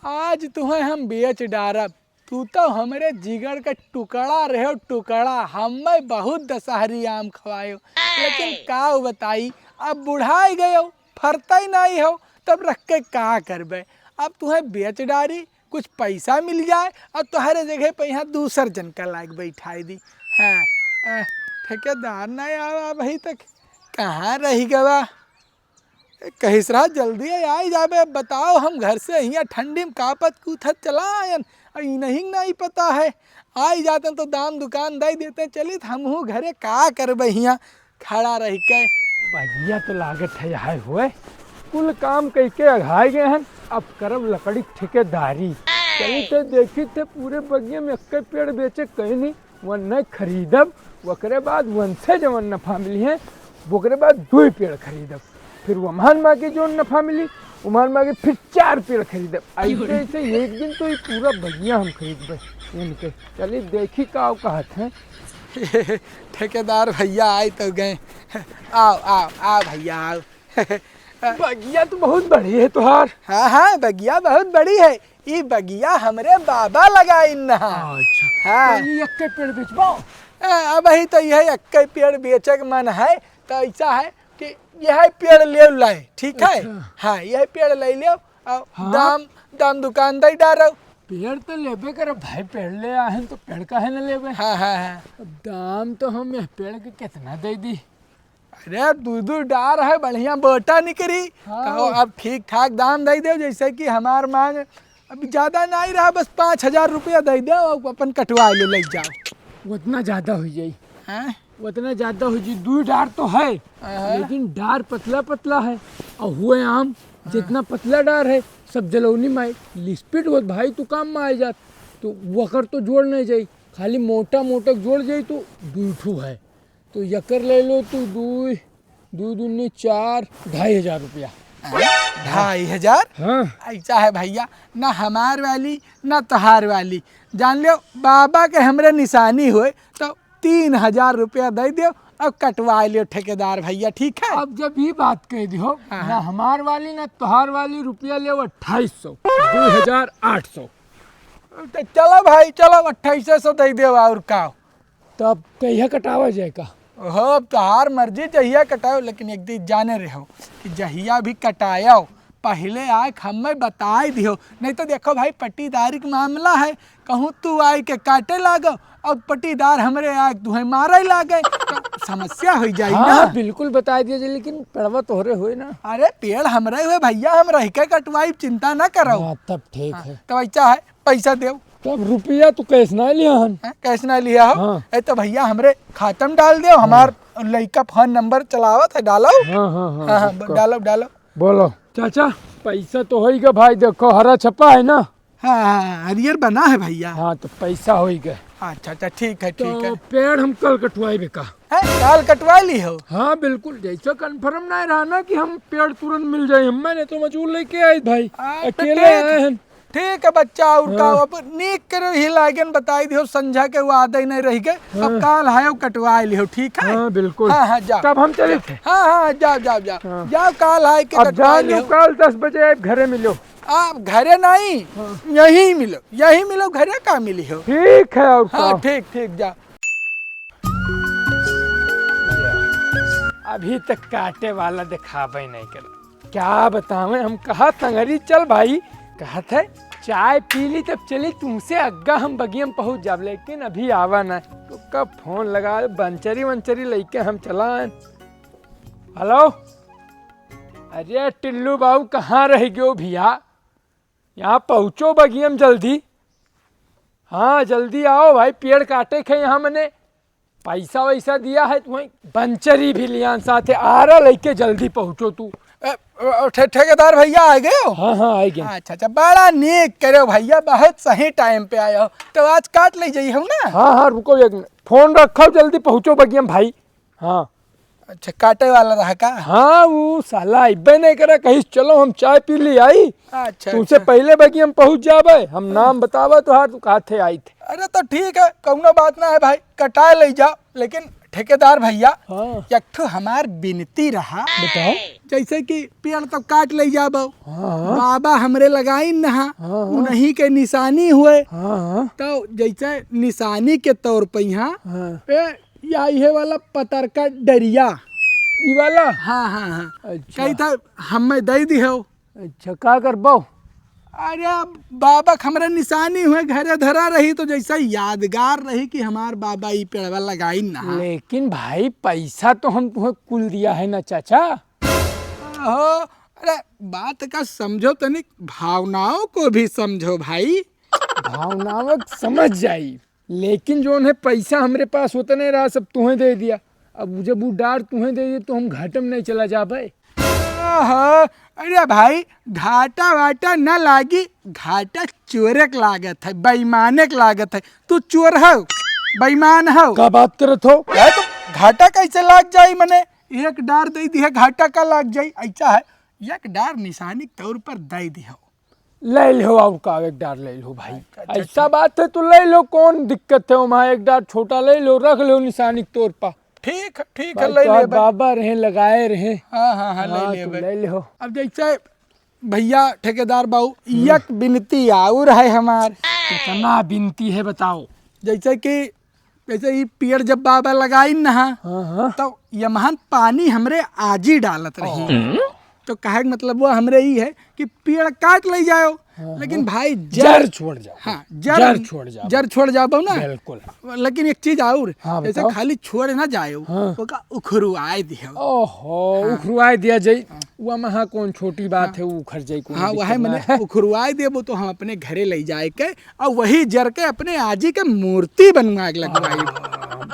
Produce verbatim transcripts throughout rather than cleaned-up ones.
आज तुहें हम बेच डारब। तू तो हमरे जिगर का टुकड़ा रहे, टुकड़ा। हमें बहुत दशहरी आम खवायो, लेकिन का बताई, अब बुढ़ाई गयो, फरता ही नहीं हो, तब रख के का करबे? अब तुहें बेच डारी, कुछ पैसा मिल जाए और तोहरे जगह पे यहाँ दूसर जन का लायक बैठाई दी। हाँ, अ, ठेकेदार नहीं आवा अभी तक, कहाँ रह गवा? ए, कहिस रहा जल्दी आई जाबे। अब बताओ, हम घर से हियाँ ठंडी में कापत कूथत चला आयन, और इन्हीं नहीं पता है। आई जातन तो दाम दुकान दे देते, चलित हमहू घरे, का करबे हियाँ खड़ा रह के। भैया तो लागत है यहाँ हुए, कुल काम कइके अघाए गए हन, अब करब लकड़ी के ठेकेदारी। चलित देखित है पूरे बगिया में एक्के पेड़ बेचे कहीं नहीं, वन्ने खरीदब, ओकरे बाद वनसे जवन नफा मिली है, ओकरे बाद दुई पेड़ खरीदब, फिर वमान मागे जवन नफा मिली, वमान मागे फिर चार पेड़ खरीदब। ऐसे ऐसे एक दिन तो ये पूरा बगिया हम खरीदबे इनके। चलिए देखी का कहत हैं। ठेकेदार भैया आए तो गए। आओ, आओ, आओ भैया, आओ। बगिया तो बहुत बड़ी है तुहार। हाँ, हाँ, बगिया बहुत बड़ी है। ई बगिया हमरे बाबा लगाइन ना। अच्छा। हाँ। तो ई एक्के पेड़ बेचबो? ए, अबही तो यह एक्के पेड़ बेचे के मन है, तो ऐसा है कि यह पेड़ ले लाए, ठीक है? अच्छा। हाँ, यह पेड़ ले लेव, और हाँ। दाम, दाम दुकान दे डारो। पेड़ तो लेबे करब भाई, पेड़ ले आए हैं तो पेड़ काहे न लेबे? हाँ, हाँ, हाँ। अब दाम तो हम यह पेड़ के कितना दे दी? अरे, दू दू डार है, बढ़िया बोटा निकरी। हाँ। कहो, अब ठीक ठाक दाम दे दो, जैसे कि हमार मांग अभी ज्यादा नहीं रहा, बस पाँच हजार रुपया दे दो और अपन कटवा लो, ले जाओ। उतना ज्यादा हो जाई। हैं? उतना ज्यादा हो जाई, दू डार तो है, हाँ। लेकिन डार पतला पतला है, और हुए आम हाँ। जितना पतला डार है, सब जलौनी माई लिस्पिट होत भाई, तू काम में आ जात, तो वकर तो जोड़ नहीं जाई, खाली मोटा मोटा जोड़ जाई तो दू ठू है। तो यकर ले लो तू, दुई, दुई दूनी चार, ढाई हजार रुपया। ढाई हजार? हाँ। ऐसा है भैया, ना हमार वाली, ना तोहार वाली। जान लो, बाबा के हमरे निशानी होए, तो तीन हजार रुपया दे दो और कटवा लियो ठेकेदार भैया, ठीक है? अब जब ये बात कह दियो, हाँ, ना हाँ। हमार वाली, ना तोहार वाली, रुपया ले अट्ठाईस सौ, दो हजार आठ सौ। तो चलो भाई, चलो, अट्ठाईस सौ दे दो, और का? तो अब कहिया कटावा जाए का? ओहो, अब तोहार मर्जी, जहिया कटाओ, लेकिन एक दिन जाने रहो कि जहिया भी कटायो, पहले आए के हमें बताए दिहो। नहीं तो देखो भाई, पट्टीदारी के मामला है, कहूँ तू आए के काटे लागो और पट्टीदार हमरे आए के तुहें मारे लागे, तो समस्या हो जाई हाँ, ना। बिल्कुल बताए दिया जी, लेकिन पेड़वा तोहरे होए ना। अरे, पेड़ हमरे हुए भैया, हम रह के कटवाई, चिंता ना करो। हाँ, तब ठीक हाँ, है। तो ऐसा है, पैसा देव। तब रुपया तू कैश ना लिया हन? हैं, कैश ना लिया हो? हाँ। ए तो भैया हमरे खाता में डाल देव, हाँ। हमार लइका फोन नंबर चलावत है, डालो। हाँ, हाँ, हाँ, हाँ, हाँ, रुको। डालो, डालो। बोलो। चाचा, पैसा तो होई गा भाई, देखो हरा छपा है ना? हाँ, हाँ, हाँ, हरियर बना है भैया। हाँ, तो पैसा होई गा। अच्छा, अच्छा, ठीक है, ठीक तो है। पेड़ हम कल कटवाई बे का? हैं, काल कटवा ली हो? हाँ, बिल्कुल, जैसा कन्फर्म ना रहा ना कि हम पेड़ तुरंत मिल जाए, हम मैंने तो मजूर लेके आए भाई, हाँ, तो अकेले ठीक। आए हैं। ठीक है बच्चा, और का, हाँ। अब नीक करे ही लागन बताई दियो, संझा के वो आदे नहीं रह गए, अब हाँ। काल आयो कटवा लियो, ठीक है? हाँ, बिल्कुल। हाँ, हाँ, जा। तब हम चले थे। हाँ, हाँ, जाओ, जाओ, जाओ। हाँ। जाओ, काल आए के अब कटवा जान लो, लियो। काल दस बजे आप घरे मिलो। आप घरे नहीं, हाँ। यहीं मिलो, यहीं मिलो, घरे का मिली हो? ठीक है, और हाँ, का? ठीक, ठीक, जा। अभी तक काटे वाला देखाबे नहीं कर। क्या बतावे, हम कहा संगरी चल भाई, कहत है चाय पी ली तब चली, तुमसे अग्गा हम बगियम पहुँच जाब, लेकिन अभी आवा ना। तो कब फोन लगा, बंचरी वंचरी लेके हम चला आए। हेलो, अरे टिल्लू बाबू, कहाँ रह गयो भैया? यहाँ पहुँचो बगियम जल्दी। हाँ, जल्दी आओ भाई, पेड़ काटे के यहाँ मने पैसा वैसा दिया है तुम्हें। बंचरी भी लियान साथे, आरा लेके जल्दी पहुँचो तू। ए, ए, ठे-, ठेकेदार भैया आ गए हो? हाँ, हाँ, आ गए। अच्छा, अच्छा, बड़ा नेक करे हो भैया, बहुत सही टाइम पे आए हो। तो आज काट ले जाइए हम ना। हाँ, हाँ, रुको एक मिनट, फोन रखो, जल्दी पहुँचो बगियम भाई। हाँ। अच्छा, काटे वाला रहा का? हाँ, वो साला अइबे नहीं करे, कहिस चलो हम चाय पी ली आई। अच्छा, तुमसे अच्छा। पहले बगिया में पहुँच जाबे, हम हाँ। नाम बतावा तोहार, तू कहा थे आई थे। अरे तो ठीक है, कौनो बात ना है भाई, कटाए ले जाओ, लेकिन ठेकेदार भइया, हाँ। एक ठो हमार बिनती रहा। बताओ। जइसे कि पेड़ तो काट लइ जाबो, हाँ, हाँ। बाबा हमरे लगाइन नहा, हाँ, हाँ। उन्हीं के निसानी हुए। हाँ, हाँ। तो जइसे निसानी के तौर पे यहाँ हाँ। पे या इहे वाला पतरका डरिया। ई वाला? हाँ, हाँ, हाँ। अच्छा। कही था हमें दइ दिहो। अच्छा, का करबो? अरे, अब बाबा के हमरे निसानी हुए, घरे धरा रही तो जइसे यादगार रही कि हमार बाबा ई पेड़वा लगाइन नहा। लेकिन भाई, पैसा तो हम तुहें कुल दिया है ना चाचा। ओहो, अरे, बात का समझो तनिक, भावनाओं को भी समझो भाई। भावनाओं को समझ जाई, लेकिन जौन है पैसा हमरे पास उतने रहा, सब तुहें दे दिया। अब जब वो डार तुहें दे दिया तो हम घाटे में नहीं चला जाबे। ओहो, अरे भाई, घाटा वाटा न लागी, घाटा चोरे के लागत है, बेईमाने के लागत है। तू चोर हो, बेईमान हो। का बात करत हो? यार, तो घाटा कैसे लाग जाई? मने एक डार दे दिहे, घाटा का लाग जाई? ऐसा है, एक डार निशानी के तौर पर दे दिहो। ले लिहो, और का, एक डार ले लिहो भाई। अच्छा, अच्छा, ऐसा ठीक। बात है तो ले लो, कौन दिक्कत है? वहाँ एक डार छोटा ले लो, रख लो निशानी के तौर पर। ठीक, ठीक है, भाई, ले तोहार ले भाई। बाबा रहे, लगाए रहे। हाँ, हाँ, हाँ, ले हाँ, ले तो भाई। ले लिहो। अब जैसे भइया ठेकेदार बाबू, हम्म। एक बिनती और है हमार। कितना बिनती है बताओ? जैसे कि, जैसे ई पेड़ जब बाबा लगाइन नहा, हाँ, हाँ। तो यमहन पानी हमरे आजी डालत रही। हम्म। तो कहे के मतलब वो हमरे ई है कि पेड़ काट ले जाओ, हाँ, लेकिन हाँ। भाई जर, जर छोड़ जाओ। हाँ, जर, जर छोड़ जाओ। जर छोड़ जाबो ना। बिल्कुल। लेकिन एक चीज और, हाँ, जैसे बताओ। खाली छोड़ ना जाओ, हाँ। ओका उखरुआए दिहो। ओहो, हाँ। उखरुआए दिया जाई। हाँ। वो महा कौन छोटी बात हाँ। है, वो उखर जाई, कौन हाँ, दिक्कत वही ना मने है। उखरुआए देबो तो हम अपने घरे ले जाए के और वही जर के अपने आजी के मूर्ति बनवा के लगवाई। हाँ,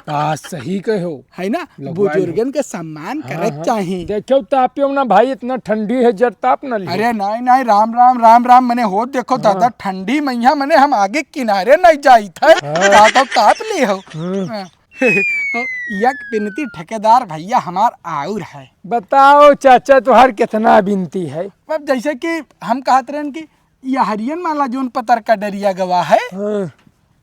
बात सही कहो। है ना? लगवाई बुजुर्गन के सम्मान हाँ, करे के हाँ। चाही। देखो, तापियो ना भाई, इतना ठंडी है, जर ताप ना लियो। अरे नहीं, नहीं, राम, राम, राम, राम, मने होत देखो हाँ। दादा, ठंडी मैया, मने हम आगे किनारे नहीं जाइत है, हाँ। का तो ताप लिहो। हाँ। हाँ। एक बिनती ठेकेदार भइया हमार आउर है। बताओ चाचा, तोहार कितना बिनती है? अब जैसे कि हम कहत रहन कि यहरियन माला जौन पतरका डरिया गवा है, हाँ।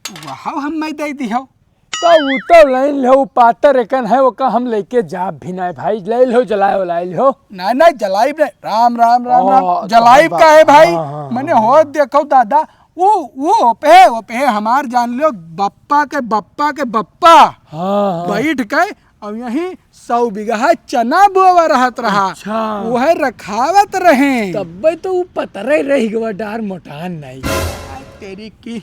वह हम मैं दे दिहो। तो उ तो लइ लिहो, पातर एकन है, ओका हम लेके जाब भी नाय भाई, लइ लिहो, जलाए वाला लइ लिहो। नाय, नाय, जलाइब नाय। राम, राम, राम, राम। ओ, जलाइब तो का है भाई? हाँ, हाँ, मने हाँ। हो देखो दादा, उ, उ ओपे, ओपे हमार जान लियो, बप्पा के, बप्पा के बप्पा। हाँ, हाँ। बैठ के और यहीं सौ बीघा चना बोवा रहत रहा। अच्छा। वह रखावत रहे। तब्बे तो उ पतरे रह गवा, डार मोटान नहीं। आ, तेरी की।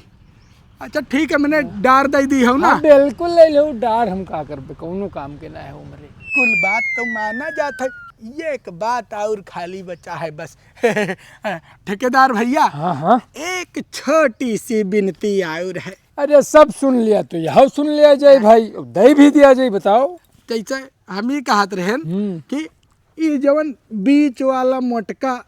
अच्छा, ठीक है, मने डार दे दिहो ना। हाँ, बिल्कुल ले लो डार, हम का करबे, कौनो काम के ना है उमरे। कुल बात तो माना जात है, ये एक बात और खाली बचा है बस। ठेकेदार भइया, हाँ, हाँ। एक छोटी सी बिनती और है। अरे, सब सुन लिया तो यह सुन लिया जाए भाई, दे भी दिया जाए, बताओ। जैसे हम ही कहत रहन हम्म। कि ई जवन बीच वाला मोटका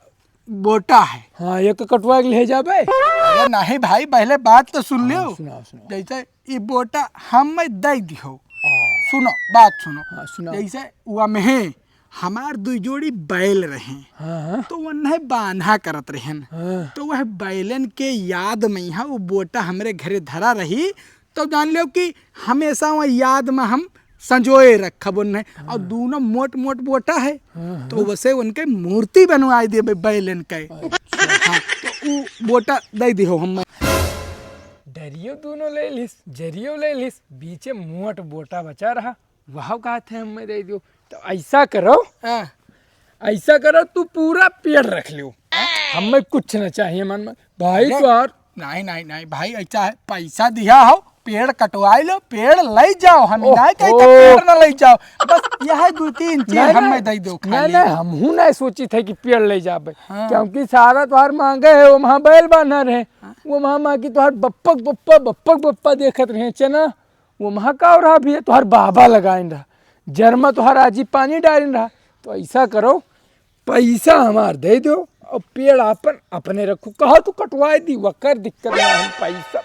बोटा है। हाँ, एक कटवा के ले जाबे। अरे नहीं भाई, पहले बात तो सुन हाँ, लियो। सुनाओ, सुनाओ। जैसे ई बोटा हम मैं दे दिहो। हाँ। सुनो, बात सुनो। हाँ, सुनाओ। जैसे वह में हमार दुई जोड़ी बैल रहे, हाँ, हाँ। तो उन्हें बांधा करत रहन। हाँ। तो वह बैलन के याद में यहाँ वो बोटा हमरे घरे धरा रही, तो जान लो कि हमेशा वह याद में हम संजोए रखब उन्हें। हाँ। और दोनों मोट मोट बोटा है, हाँ, तो हाँ। वैसे उनके मूर्ति बनवाए देबे बैलन के। अच्छा। हाँ, तो उ बोटा दे दिहो हम। डरियो दोनों ले लिस, जरियो ले लिस, बीचे मोट बोटा बचा रहा। वह कहत है, हमें दे दियो। तो ऐसा करो, हाँ। ऐसा करो, तू पूरा पेड़ रख लियो, हमें कुछ ना चाहिए मन में। भाई अरे, तो यार। नहीं, नहीं, नहीं भाई, ऐसा है, पैसा दिया हो, पेड़ कटवाई लो, पेड़ ले जाओ, हम ओहो। नहीं कही तो पेड़ ना ले जाओ, बस यह दो तीन चीज नहीं, हमें नहीं, दे दो नहीं, खाली। नहीं, हमहू नहीं सोची थे कि पेड़ ले जाबे, हाँ। क्योंकि सारा तोहार मांगे है, वो वहाँ बैल बांधा रहे, हाँ। वो वहाँ माँ की तोहार बप्पक बप्पा, बप्पक बप्पा देखत रहे, चना वो महा का रहा भी है, तोहर बाबा लगाइन रहा, जर मा तोहर आजी पानी डालिन रहा। तो ऐसा करो, पैसा हमार दे दो और पेड़ आपन अपने रखो, कहा तू कटवाए दी, वकर दिक्कत ना है, पैसा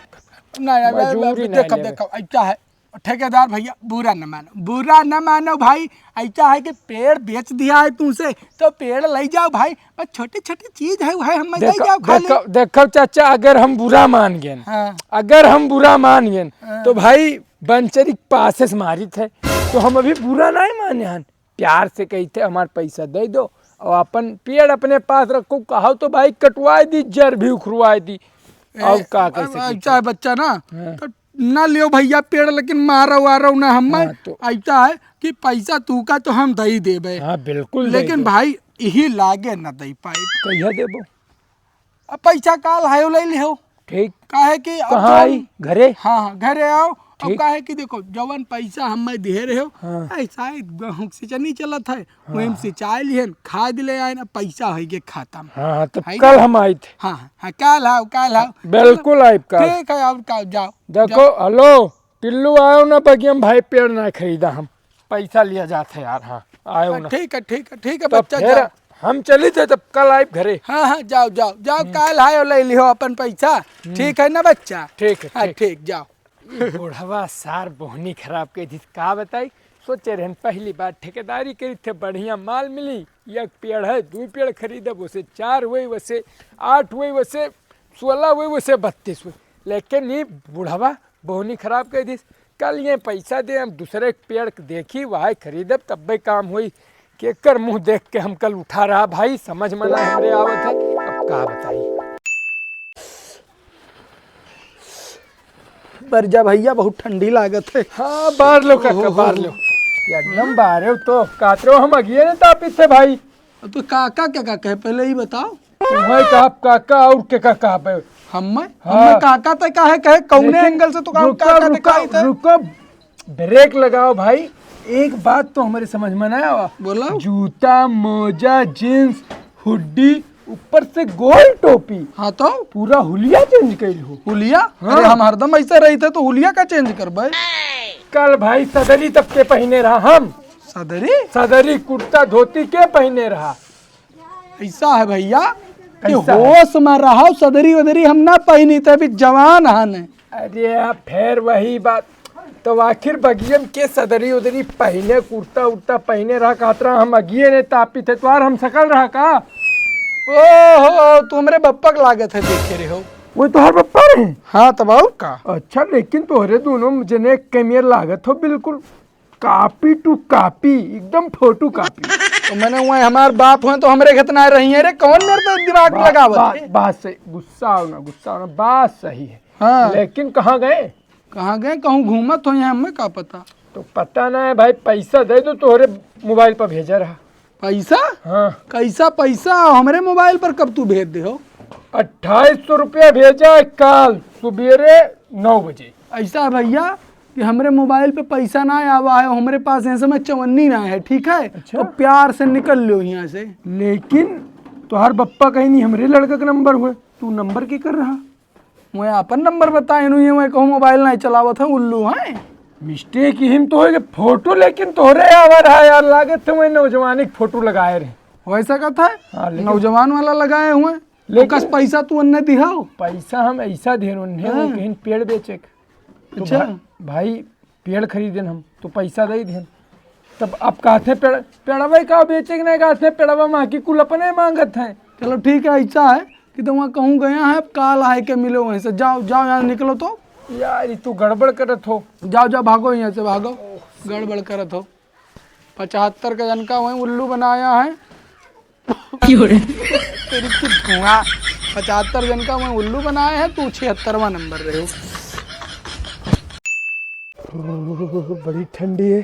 ना, ना, ना, मजूरी ना देखो, लेवे। देखो, ऐसा है, ठेकेदार भैया, बुरा न मानो, बुरा न मानो भाई, ऐसा है कि पेड़ बेच दिया है तुमसे, तो पेड़ ले जाओ भाई, बस छोटी छोटी चीज है, वह हम ले देखो, जाओ खाली। देखो, देखो चाचा, अगर हम बुरा मान गए, हाँ। अगर हम बुरा मान गए, हाँ। तो भाई बंचरी पासे से मारित है, तो हम अभी बुरा नाहीं माने हन, प्यार से कहिथे हमार पैसा दे दो और अपन पेड़ अपने पास रखो, कहो तो भाई कटवाए दी, जर भी उखरवाए दी। ए, और का अब, कह अब सकी चाहे थे? बच्चा ना, हाँ। तो ना लियो भैया पेड़, लेकिन मारो वारो ना हम। हाँ, तो ऐसा है कि पैसा तू का तो हम दे ही देबे। हाँ, बिल्कुल दे लेकिन दो। भाई, यही लागे ना दे पाई। कहिया देबो? अब पैसा काल हायो ले लिहो। ठीक। काहे कि अब कहाँ जौन आई? घरे? हाँ, हाँ, घरे आओ। अब ठीक। काहे कि देखो, जवन पैसा हमें दिहे रहे हो, हाँ। ऐसा ही गेहूं के सिंचनी चलत है, हाँ। वही में सिंचाई लिहन, खाद ले आए ना, पैसा होई के खत्म। हाँ, हाँ, तो है कल ना? हम आइत। हाँ, हाँ, काल आओ, काल आओ। बिल्कुल आइब काल। ठीक है, और का, जाओ, देखो, जाओ। हेलो, टिल्लू आयो ना बगिया में भाई, पेड़ ना खरीदा हम, पैसा लिया जात है यार। हाँ, आयो हाँ, ना। ठीक है, ठीक है, ठीक है, तब बच्चा, फिर जाओ। हम चली थे, तब कल आइब घरे। हाँ, हाँ, जाओ, जाओ, जाओ, हम्म। काल आयो, ले लिहो अपन पैसा। हम्म। ठीक है ना बच्चा? ठीक है, हाँ, ठीक। ठीक, जाओ। ई बुढ़वा सार बोहनी खराब कइ दिस, का बताई। सोचे रहन पहली बार ठेकेदारी करी थे, बढ़िया माल मिली, एक पेड़ है, दुइ पेड़ खरीदब, वसे चार हुई, वसे आठ हुई, वसे सोलह हुई, वसे बत्तीस हुई। लेकिन ई बुढ़वा बोहनी खराब कइ दिस। कल ये पैसा दे, हम दूसरे के पेड़ के देखी, वही खरीदब, तब्बे काम होई। केकर मुंह देख के हम कल उठा रहा भाई, समझ में ना हमरे आवत है, अब का बताई। बर जा भैया, बहुत ठंडी लागत है। हाँ, बार लो काका, ओहो। बार लो। एकदम बारे हो तो, कातरो हम अगिए ने तापित थे भाई। अब तो काका क्या काका है, पहले ही बताओ। तुम्हें कहा काका और के का कहबे? हम्मे? हाँ। हम्मे काका ते काहे कहे? कौने लेकिन एंगल से तो काम रुको, काका ते रुको, कही थे? रुको, ब्रेक लगाओ भाई। एक बात तो हमरे समझ में ना आवा। बोलो। जूता, मोजा, जींस, हुड्डी, ऊपर से गोल टोपी। हाँ तो? पूरा हुलिया चेंज कइल हो। हुलिया? हाँ। अरे हम हरदम ऐसे रही थे तो हुलिया का चेंज करबे? कल भाई सदरी तब के पहिने रहा हम। सदरी? सदरी कुर्ता धोती के पहिने रहा? ऐसा है भैया कि कैसा है? होश में रहो, सदरी वदरी हम ना पहिनी, तभी जवान हन। अरे, फिर वही बात, तो आखिर बगियम के सदरी उदरी पहिने, कुर्ता उर्ता पहिने रहा, कातरा हम अगिए ने तापी थे, तोहार हम सकल रहा का? ओहो, तू हमरे बप्पा के लागत है, देखे रहे हो। वो तोहार बप्पा रहे? हाँ, तब और का? अच्छा, लेकिन तोहरे दोनों जने एक कमियर लागत हो बिल्कुल। Copy to copy, एकदम photocopy। तो मने वहीं हमार बाप होए तो हमरे खेत ना रही है रे, कौन मेरे पे दिमाग बा-, लगावत बा-, है? बात सही, गुस्सा हो ना, गुस्सा हो ना, बात सही है। हाँ। लेकिन कहाँ गए? कहाँ गए? कहूँ घूमत हो यहाँ, हमें का पता। तो पता ना है भाई, पैसा दे दो, तोहरे मोबाइल पर भेजा रहा। पैसा? हाँ। कैसा पैसा? हमरे मोबाइल पर कब तू भेज दे हो? अट्ठाईस सौ रुपया भेजा है काल सुबेरे नौ बजे। ऐसा है भैया कि हमरे मोबाइल पे पैसा ना आवा है, हमरे पास ऐसे में चवन्नी ना है, ठीक है? अच्छा। तो प्यार से निकल लो यहाँ से। लेकिन तोहार बप्पा कहीं नहीं, हमरे लड़का का नंबर हुए, तू नंबर के कर रहा? मैं आपन नंबर बताए नु, ये मैं कहूँ मोबाइल नहीं चलावत है, उल्लू है। मिस्टेक ही तो है कि फोटो लेकिन तोहरे आवर है यार, लागत है मैं नौजवानी के फोटो लगाए रहे। वैसा कथा है? हाँ, लेकिन नौजवान वाला लगाए हुए। लेकिन ओकस पैसा तू अन्ने दिहाओ। पैसा हम ऐसा देन उन्हें, हाँ। वो कहीं पेड़ बेचे के। तो अच्छा। भा-, भाई पेड़ खरीदेन हम, तो पैसा दे देन। तब आप कहते पेड़, पेड़वे का बेचे के नहीं कहते, पेड़वा माँ की कुल अपने मांगत है। चलो ठीक है, ऐसा है कि तो वहाँ कहूँ गया है, अब काल आए के मिलो वहीं से। जाओ, जाओ, यहाँ निकलो तो। यार, ये तू गड़बड़ करत हो। जाओ, जाओ, भागो यहाँ से, भागो। गड़बड़ करत हो। पचहत्तर का जनका वहीं उल्लू बनाया है। क्यों रे? तेरी की धुआं। पचहत्तर जनका वहीं उल्लू बनाया है, तू छिहत्तरवाँ नंबर रहे हो। बड़ी ठंडी है।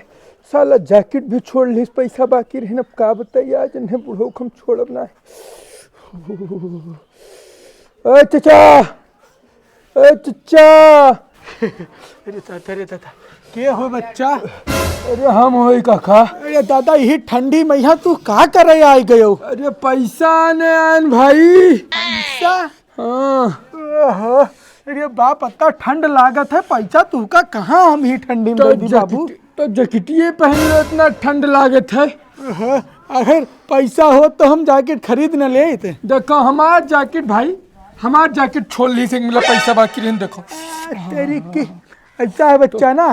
साला जैकेट भी छोड़ लीस, पैसा बाकी रहे न, अब का बताई, आज इन्हें बुढ़ऊ को हम छोड़ब ना है। ए चचा, ए चचा। अरे दादा, अरे दादा, के हो बच्चा? अरे हम होई काका। अरे दादा, यही ठंडी में यहाँ तू का करे आई गयो? अरे पैसा आने आन भाई। पैसा? हाँ। ओहो, अरे बाप, इतना ठंड लागत है, पैसा तू का कहाँ हम ही ठंडी में तो दे दी बाबू? जैकेट, तो जैकेटिए पहन लो, इतना ठंड लागत है। ओहो, अगर पैसा हो तो हम जैकेट खरीद न लेते। देखो हमार जैकेट भाई, हमार जैकेट छोड़ ली से मिला पैसा बाकी रहन देखो। आ, तेरी की, ऐसा है बच्चा ना,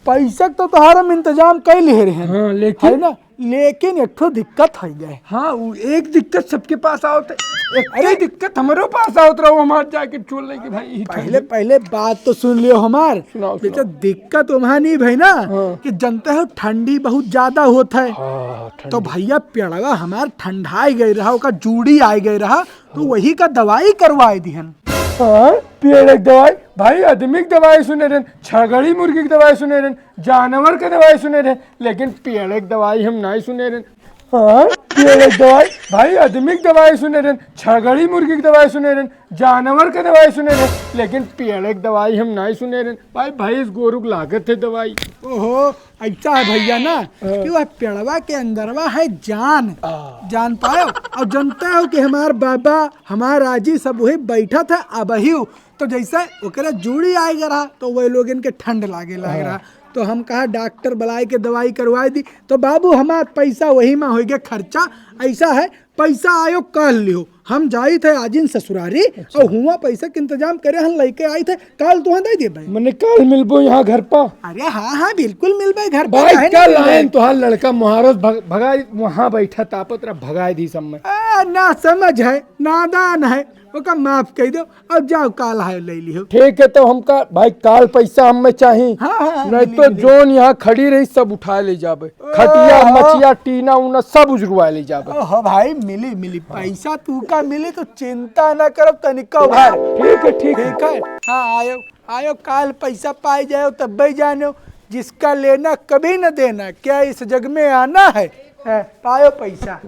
पैसा तो तोहार हम इंतजाम कर लिए रहे हैं। हाँ, लेकिन है ना? लेकिन एक ठो दिक्कत होइ गए। हाँ, वो एक दिक्कत सबके पास आवत है, एक अरे! ही दिक्कत हमरो पास आवत रहो, हमार जाके चोल लेके भाई, यही पहले, ठंडी। पहले बात तो सुन लियो हमार। सुनाओ, कि सुनाओ। जो दिक्कत वहाँ नहीं भाई ना, हाँ। कि जनते हो ठंडी बहुत ज्यादा होत है। हाँ, ठंडी। तो भैया पेड़वा हमार ठंडाई गए रहा, ओका जूड़ी आए गए रहा, तो वही का दवाई करवाए दिहन। हाँ, पेड़ एक दवाई, भाई आदमी की दवाई सुने रहन, छगड़ी मुर्गी की दवाई सुने रहन, जानवर के दवाई सुने रहन, लेकिन पेड़ एक दवाई हम नहीं सुने रहन। हाँ, पेड़ एक दवाई, भाई आदमी की दवाई सुने रहन, छगड़ी मुर्गी की दवाई सुने रहन, जानवर के दवाई सुने रहन, लेकिन पेड़ एक दवाई हम नहीं सुने रहन। भाई भैंस गोरु के लागत है दवाई। ओहो, ऐसा है भैया ना हाँ। कि वह पेड़वा के अंदरवा है जान। हाँ। जान पायो? और जनते हो कि हमार बाबा, हमार आजी सब वही बैठत है अबहियो। तो जैसे ओकरे जूड़ी आए रहा, तो वही लोगन के ठंड लागे लाग हाँ। रहा। तो हम कहा डॉक्टर बुलाए के दवाई करवाए दी। तो बाबू हमार पैसा वही में होइ गया खर्चा। ऐसा है, पैसा आयो काल लियो, हम जाई थे आजिन ससुरारी अच्छा। और हुआ पैसा के इंतजाम करे हम लेके आई थे, काल तुहाँ दे देबे। मने काल मिलबो यहाँ घर पा? अरे हाँ, हाँ, बिल्कुल मिलबे घर पा, भाई, काहे ना कल मिलबे? आयन तोहार लड़का मुहारस भग-, भगाई, वहाँ बैठा तापत रहा, भगाई दी सब में। आ, ना समझ है, नादान है, ओका माफ कर दो, अब जाओ काल आयो ले लियो। ठीक है, तो हमका भाई काल पैसा हमें चाही, हाँ, हाँ, हाँ, नहीं मिली, तो मिली। जोन यहाँ खड़ी रही सब उठा ले जाबे। खटिया, ओहो। मचिया, टीना उना सब उजरुआ ले जाबे। ओहो भाई, मिली, मिली, पैसा तू का मिली, तो चिंता ना करब तनिको भर। ठीक है, ठीक है। ठीक है, हाँ, आयो, आयो, काल पैसा पाए जाओ, तब भी जानो, जिसका लेना कभी न देना, क्या इस जग में आना है? हैं, पायो पैसा।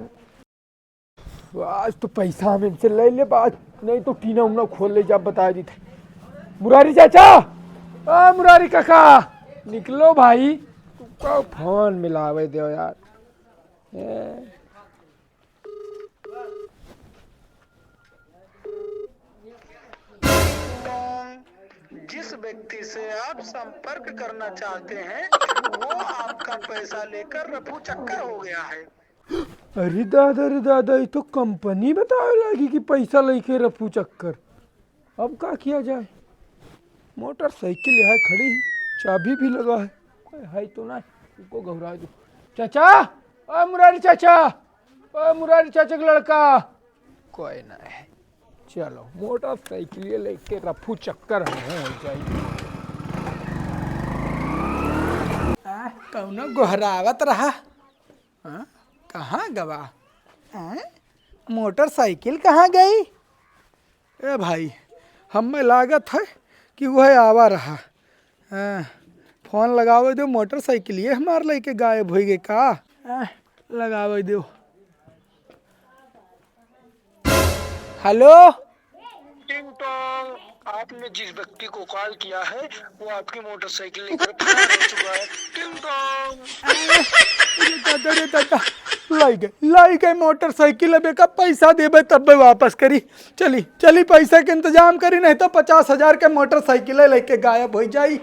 आज तो पैसा हम इनसे ले ले, आज नहीं तो टीना उना खोल ले जा, बता दी थे। मुरारी चाचा, ओ मुरारी काका, निकलो भाई, तुमको फोन मिलावे दो यार। ए। जिस व्यक्ति से आप संपर्क करना चाहते हैं, वो आपका पैसा लेकर रफू चक्कर हो गया है। अरे दादा, अरे दादा, ये तो कंपनी बतावे लागी कि पैसा लेके रफू चक्कर। अब का किया जाए? मोटरसाइकिल यहाँ खड़ी है, चाबी भी लगा है, कोई है तो ना, उसको घबरा दो। चाचा, ओ मुरारी चाचा, ओ मुरारी चाचा के लड़का, कोई ना है। चलो, मोटरसाइकिल लेके रफू चक्कर हम हो जाई। आ, कौनो गोहरावत रहा। हाँ? कहाँ गवा? हैं? मोटरसाइकिल कहाँ गई? ए भाई, हमें लागत है कि वह आवा रहा। हाँ, फोन लगावे दो, मोटरसाइकिल ये हमार लेके गायब होइ गए का? हाँ, लगावे दो। हेलो? टिंग टोंग, आपने जिस व्यक्ति को कॉल किया है, वो आपकी मोटरसाइकिल लेकर फरार हो चुका है। टिंग टोंग। अरे दादा रे दादा, लाई गए, लाई गए मोटरसाइकिल। अब एका पैसा देबे तब वापस करी। चली, चली, पैसा के इंतजाम करी, नहीं तो पचास हजार के मोटरसाइकिल लेके गायब होइ जाई।